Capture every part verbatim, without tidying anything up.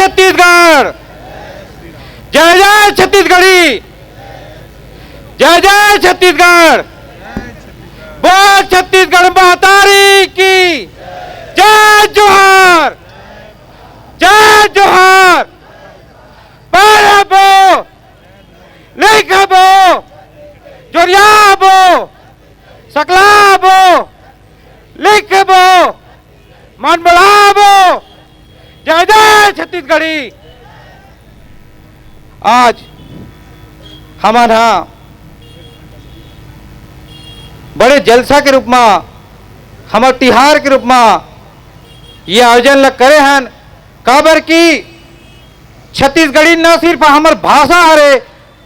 छत्तीसगढ़, जय जय छत्तीसगढ़ी, जय जय छत्तीसगढ़। बोल छत्तीसगढ़ महतारी की जय जोहार, जय जोहार। पढ़बो, लिखबो, जोरियाबो, सकलाबो, लिखबो, मन बढ़ाबो। जय जय छत्तीसगढ़ी। आज हमन हा बड़े जलसा के रूप म, हमर तिहार के रूप म ये आयोजन ल करे हन, काबर कि छत्तीसगढ़ी न सिर्फ हमर भाषा हरे,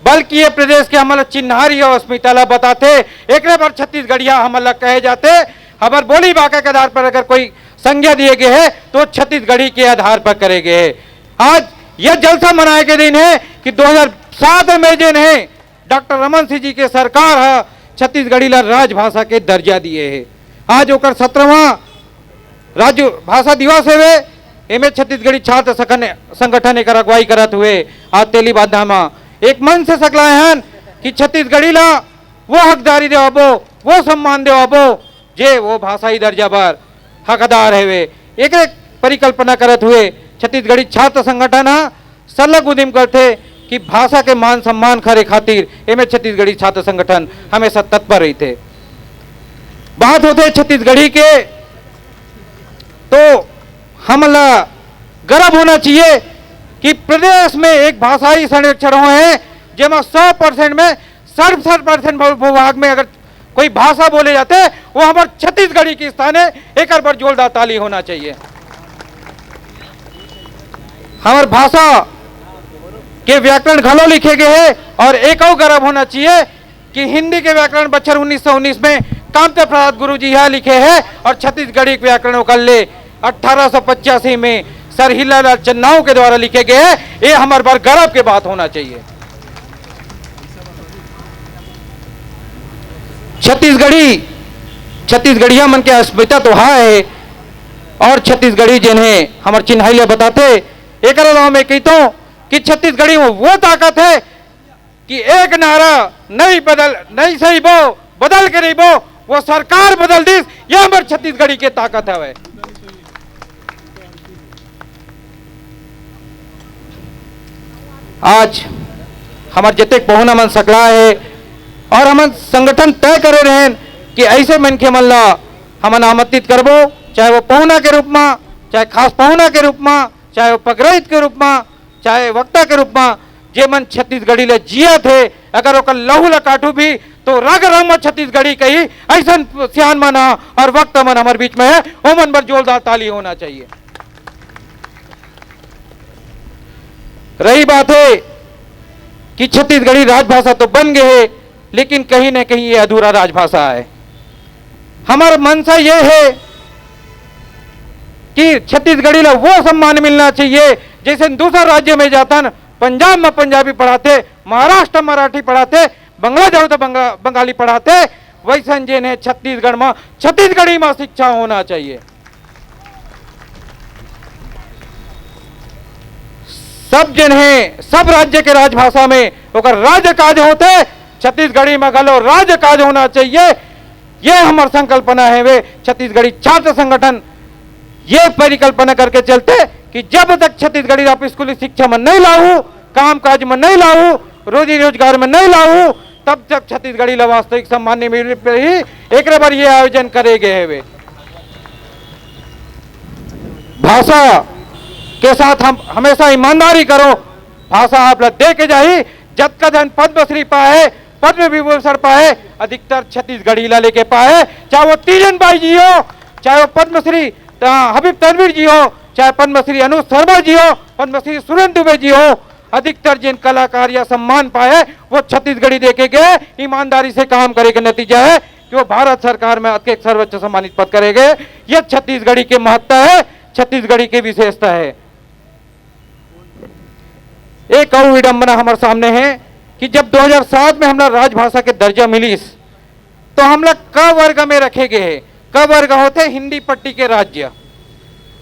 बल्कि ये प्रदेश के हमर चिन्हारी अउ अस्मिता ला बताथे। एकरे बर छत्तीसगढ़िया हमन ला कहे जाथे। हमर बोली बाका के आधार पर अगर कोई संज्ञा दिए गए हे, तो छत्तीसगढ़ी के आधार पर करे गए हे। आज ये जलसा मनाए के दिन हे कि दो हज़ार सात में जेन हे, डॉक्टर रमन सिंह जी के सरकार ह छत्तीसगढ़ी ला राजभाषा के दर्जा दिए हे। आज ओकर सत्रहवाँ राज्य भाषा दिवस हेवे। एमे छत्तीसगढ़ी छात्र सखन-, संगठन एकर अगुवाई करत हुए आज तेलीबांधा म एक मंच से सकलाए हन कि छत्तीसगढ़ी ला वो हकदारी देवाबो, वो सम्मान देवाबो, जे वो भाषाई दर्जा बर हकदार हेवे। एकरे परिकल्पना करत हुए छत्तीसगढ़ी छात्र संगठन ह सरलग उदिम करथे कि भाषा के मान सम्मान करे खातिर एमे छत्तीसगढ़ी छात्र संगठन हमेशा तत्पर रहिथे। बात होथे छत्तीसगढ़ी के, तो हमला गर्व होना चाहिए कि प्रदेश में एक भाषाई सर्वेक्षण होए हे, जेमा सौ परसेंट में, सड़सठ परसेंट भू-, भूभाग में अगर कोई भाषा बोले जाथे, वो हमर छत्तीसगढ़ी के स्थान हे। एकर बर जोरदार ताली होना चाहिए। हमर भाषा के व्याकरण घलो लिखे गए हे अउ एक अउ गर्व होना चाहिए कि हिंदी के व्याकरण बछर उन्नीस सौ उन्नीस में कामदेव प्रसाद गुरु जी ह लिखे हे अउ छत्तीसगढ़ी के व्याकरण ओकर ले अठारह सौ पचासी में सर हीरालाल चन्नाव के द्वारा लिखे गए हे। ये हमर बर गर्व के बात होना चाहिए। छत्तीसगढ़ी, छत्तीसगढ़िया मन के अस्मिता तो हा हे अउ छत्तीसगढ़ी जेन हे हमर चिन्हाई ले बताथे। एकर अलावा मैं कहता हूँ कि छत्तीसगढ़ी में वो ताकत हे कि एक नारा नहीं बदल, नहीं सही बो, बदल के रहिबो, वो सरकार बदल दिस, ये हमर छत्तीसगढ़ी के ताकत हवे। आज हमर जतेक पहुना मन सकला हे अउ हमन संगठन तय करे रहेन कि ऐसे मनखे मन ला हमन आमंत्रित करबो, चाहे वो पहुना के रूप म, चाहे खास पहुना के रूप म, चाहे वो पगरहित के रूप म, चाहे वक्ता के रूप म, जे मन छत्तीसगढ़ी ले जियत हे, अगर ओकर लहू ल काटू भी, तो रग रग म छत्तीसगढ़ी कही, अइसन सियान मन ह अउ वक्ता मन हमर बीच में हे, ओमन बर जोरदार ताली होना चाहिए। रही बात हे कि छत्तीसगढ़ी राजभाषा तो बन गए हे, लेकिन कहीं न कहीं ये अधूरा राजभाषा हे। हमर मंशा ये हे कि छत्तीसगढ़ी ला वो सम्मान मिलना चाहिए, जैसे दूसर राज्य में जाथन, पंजाब में पंजाबी पढ़ाथे, महाराष्ट्र में मराठी पढ़ाथे, बंगला जाहू तो बंगा-, बंगाली पढ़ाथे, वैसन जेन हे छत्तीसगढ़ में छत्तीसगढ़ी में शिक्षा होना चाहिए। सब जेन हे, सब राज्य के राजभाषा में ओकर राजकाज होथे, छत्तीसगढ़ी में घलो राजकाज होना चाहिए। ये हमर संकल्पना हेवे। छत्तीसगढ़ी छात्र संगठन ये परिकल्पना करके चलथे कि जब तक छत्तीसगढ़ी आप स्कूली शिक्षा में नहीं लाहू, काम काज में नहीं लाहू, रोजी रोजगार में नहीं लाहू, तब तक छत्तीसगढ़ी ला वास्तविक सम्मान नहीं मिल पाही। एकरे बर ये आयोजन करे गए हेवे। भाषा के साथ हम हमेशा ईमानदारी करो। भाषा आप ला दे के जाही। जतका झन पद्मश्री पाए, पद्म विभूषण पाए, अधिकतर छत्तीसगढ़ी ला लेके पाए। चाहे वो तीजन बाई जी हो, चाहे वो पद्मश्री, अ, हबीब तनवीर जी हो, चाहे पद्मश्री अनुज शर्मा जी हो, पद्मश्री सुरेंद्र दुबे जी हो, अधिकतर जेन कलाकार या सम्मान पाए, वो छत्तीसगढ़ी देखे गए। ईमानदारी से काम करे के नतीजा हे कि वो भारत सरकार में अतके सर्वोच्च सम्मानित पद करे गए। ये छत्तीसगढ़ी के महत्ता हे, छत्तीसगढ़ी के विशेषता हे। एक अउ विडंबना हमर सामने हे कि जब दो हज़ार सात में हमला राजभाषा के दर्जा मिलिस, तो हमला क वर्ग में रखे गए हे। क वर्ग होथे हिंदी पट्टी के राज्य।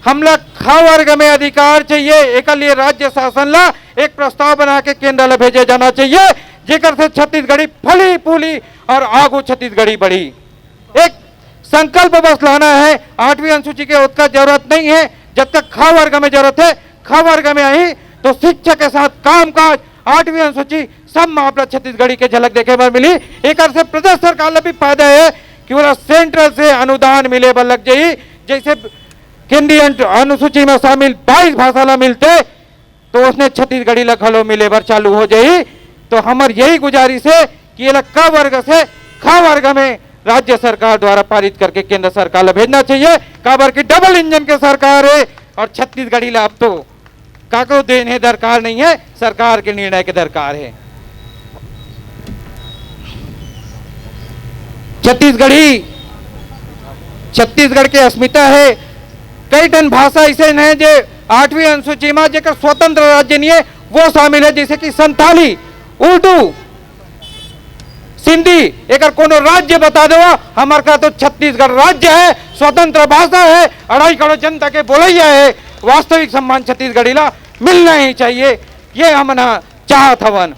हमला ख वर्ग में अधिकार चाहिए, एकर लिए राज्य शासन ला एक प्रस्ताव बना के केंद्र ला भेजे जाना चाहिए, जेकर से छत्तीसगढ़ी फली फूली और आगू छत्तीसगढ़ी बढ़ी। एक संकल्प बस लाना है। आठवीं अनुसूची के उतना जरूरत नहीं है, जब तक ख वर्ग में जरूरत है, ख वर्ग में आई तो शिक्षा के साथ कामकाज, आठवीं अनुसूची, सब मामला छत्तीसगढ़ी के झलक देखे बर मिली। एकर से प्रदेश सरकार ला भी फायदा है कि ओला सेंट्रल से अनुदान मिले बर लग जाई। जैसे केंद्रीय अनु-, अनुसूची में शामिल बाईस भाषा ला मिलते, तो उसने छत्तीसगढ़ी ला घलो मिले बर चालू हो जाई। तो हमर यही गुजारिश है कि एला क वर्ग से ख वर्ग में राज्य सरकार द्वारा पारित करके केंद्र सरकार ला भेजना चाहिए। काबर कि डबल इंजन के सरकार है और छत्तीसगढ़ी ला अब तो काको देने दरकार नहीं है, सरकार के निर्णय के दरकार है। छत्तीसगढ़ी, छत्तीसगढ़ के अस्मिता है। कई ठन भाषा ऐसे हैं जे आठवीं अनुसूची में जेकर स्वतंत्र राज्य नहीं है, वो शामिल है, जैसे कि संथाली, उर्दू, सिंधी। एकर कोनो राज्य बता दो, हमर का तो छत्तीसगढ़ राज्य है, स्वतंत्र भाषा है, अढ़ाई करोड़ जनता के बोलैया है। वास्तविक सम्मान छत्तीसगढ़ी ला मिलना ही चाहिए, ये हमन ह चाहत हवन।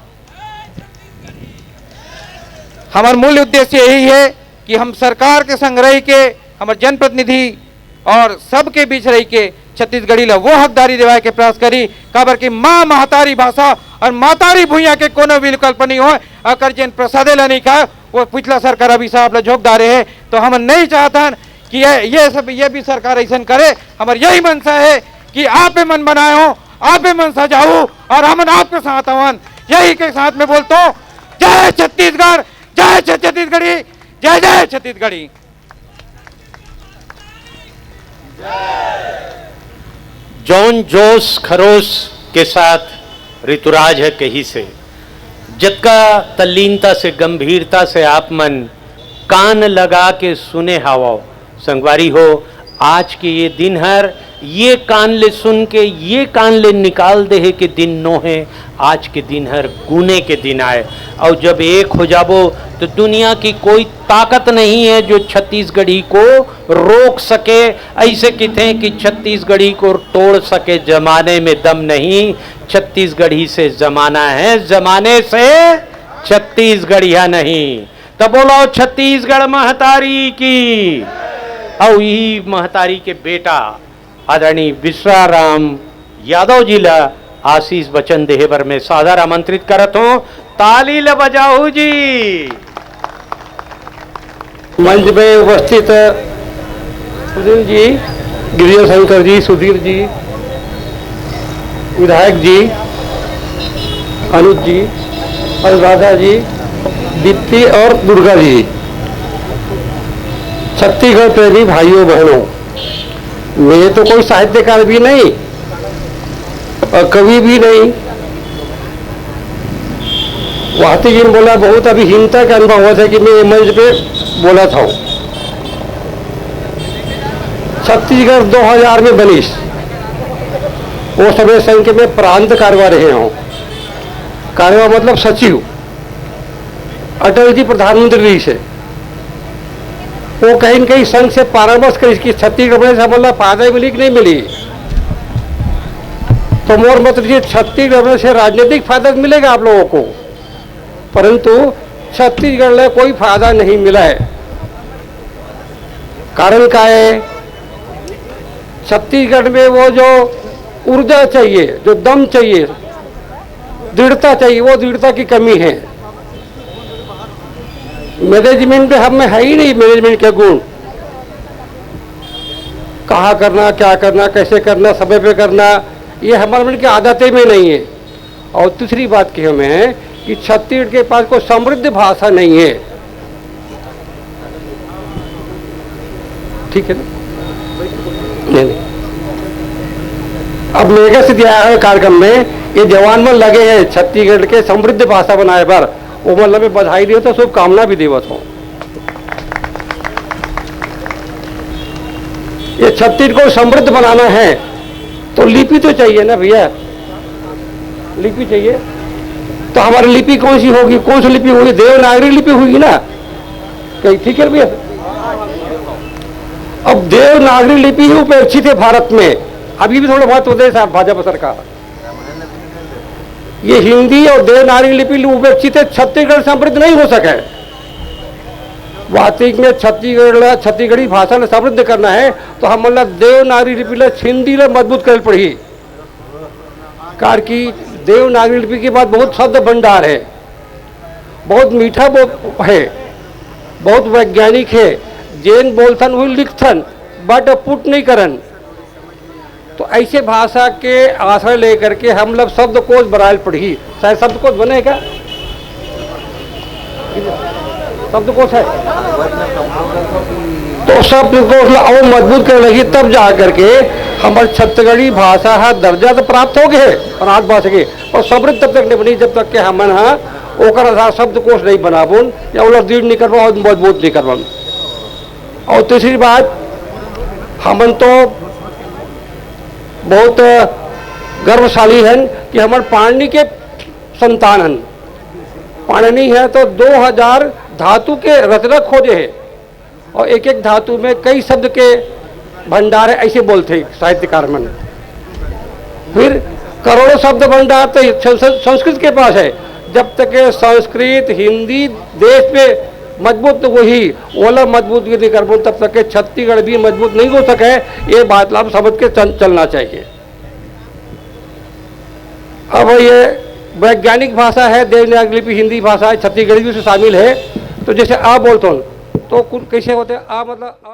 हमर मूल उद्देश्य यही है कि हम सरकार के संग रहि के, हमर जनप्रतिनिधि और सबके बीच रहि के छत्तीसगढ़ी ला वो हकदारी देवाए के प्रयास करी, काबर कि माँ महतारी भाषा और महतारी भुइयां के कोनो विकल्प नहीं होय। अगर जेन प्रसादे ला नहीं खाए, वो पिछला सरकार अभिशाप ला झोंक डारे है। तो हम नहीं चाहतन कि ये, ये सब, ये भी सरकार ऐसन करे। हमर यही मंशा है कि आप मन बनाए हो, आप मन सजाओ और हमन आपके साथ हवन। यही के साथ में बोलता हूँ, जय छत्तीसगढ़, जय छ-, छत्तीसगढ़ी, जय जय छत्तीसगढ़ी। जौन जोश खरोश के साथ ऋतुराज ह कहिस हे, जतका तल्लीनता से, गंभीरता से आप मन कान लगा के सुने हावव, संगवारी हो, आज के ये दिन हर ये कान ले सुन के, ये कान ले निकाल दे हे के दिन नो हे, आज के दिन हर गुने के दिन आय। और जब एक हो जाबो तो दुनिया की कोई ताकत नहीं है जो छत्तीसगढ़ी को रोक सके। ऐसे किथे कि छत्तीसगढ़ी को तोड़ सके जमाने में दम नहीं, छत्तीसगढ़ी से जमाना है, जमाने से छत्तीसगढ़िया नहीं। तब बोलो छत्तीसगढ़ महतारी की। और यही महतारी के बेटा आदरणीय विश्राराम यादव जी ला आशीष वचन देहे बर मैं सादर आमंत्रित करत हूँ। ताली ल बजाऊ जी। मंच में उपस्थित सुनील जी, गिरिजा शंकर जी, सुधीर जी, विधायक जी, अनुज जी, अनुराधा जी, दीप्ति और दुर्गा जी, छत्तीसगढ़ प्रेमी भाइयों बहनों, मैं तो कोई साहित्यकार भी नहीं और कवि भी नहीं। वाहती जी ने बोला, बहुत अभिहीनता का अनुभव हुआ था कि मैं ये मंच पे बोला था। छत्तीसगढ़ दो हज़ार में बनीस, वो समय संघ के मैं प्रांत कारवा रहे हूँ। कारवा मतलब सचिव, अटल जी प्रधानमंत्री रहिस हे। वो कहीं न कहीं संघ से परामर्श करिस कि छत्तीसगढ़ में से हमला फायदा मिली कि नहीं मिली। तो मोर मत रहिए, छत्तीसगढ़ में से राजनीतिक फायदा मिलेगा आप लोगों को, परंतु छत्तीसगढ़ में कोई फायदा नहीं मिला है। कारण का है? छत्तीसगढ़ में वो जो ऊर्जा चाहिए, जो दम चाहिए, दृढ़ता चाहिए, वो दृढ़ता की कमी है। मैनेजमेंट में हम में है ही नहीं, मैनेजमेंट के गुण, कहाँ करना, क्या करना, कैसे करना, समय पे करना, ये हमारे मन की आदतें में नहीं है। और दूसरी बात की हमें है कि छत्तीसगढ़ के पास कोई समृद्ध भाषा नहीं है, ठीक है ना? नहीं, नहीं। अब मेघा सिद्धि आया है कार्यक्रम में, ये जवान मन लगे हैं छत्तीसगढ़ के समृद्ध भाषा बनाए बर, वो मतलब मैं बधाई दियो तो शुभकामना भी देवत हूँ। ये छत्तीसगढ़ को समृद्ध बनाना है तो लिपि तो चाहिए ना भैया, लिपि चाहिए। तो हमारी लिपि कौन सी होगी, कौन सी लिपि होगी? देवनागरी लिपि होगी ना, कहीं, ठीक है भैया। अब देवनागरी लिपि ही उपेक्षित है भारत में। अभी भी थोड़ा बहुत होते हैं साहब, भाजपा सरकार। ये हिंदी और देवनागरी लिपि उपेक्षित है, छत्तीसगढ़ समृद्ध नहीं हो सके। वास्तविक में छत्तीसगढ़ ला, छत्तीसगढ़ी भाषा ला समृद्ध करना है, तो हमन ला देवनागरी लिपि ला, हिंदी ला मजबूत करे पड़ही। कार की देवनागरी लिपि के बाद बहुत शब्द भंडार है, बहुत मीठा बो-, है, बहुत वैज्ञानिक है। जेन बोलथन, वही लिखथन, but put नहीं करन। तो ऐसे भाषा के आश्रय लेकर के हम लोग शब्दकोश बनाए पड़ही। शायद शब्दकोश बने का? शब्दकोश है, तो शब्दकोश ला और मजबूत करे लगही, तब जा करके हमर छत्तीसगढ़ी भाषा हा दर्जा तो प्राप्त हो गए है, अनाथ भाषा के, और समृद्ध तब तक नहीं बनी, जब तक के हमन हा ओकर अनुसार शब्दकोश नहीं बनाबोन या ओला दृढ़ नहीं करबोन और मजबूत नहीं करबोन। और तीसरी बात, हमन तो बहुत गौरवशाली हन कि हमन पाणिनि के संतान हन। पाणिनि है तो दो हजार धातु के रचना खोजे है, और एक एक धातु में कई शब्द के भंडार है, ऐसे बोलते हैं साहित्यकार मन। फिर करोड़ों शब्द भंडार तो संस-, संस्कृत के पास है। जब तक ये संस्कृत, हिंदी देश में मजबूत नहीं होही, ओला मजबूत भी नहीं करबो, तब तक के छत्तीसगढ़ भी मजबूत नहीं हो सके। ये बात ला हम समझ के चल-, चलना चाहिए। अब ये वैज्ञानिक भाषा है, देवनागरी लिपि हिंदी भाषा है, छत्तीसगढ़ी भी उसमें शामिल है। तो जैसे आ बोलते हो, तो कुछ कैसे होते हैं? आ मतलब आ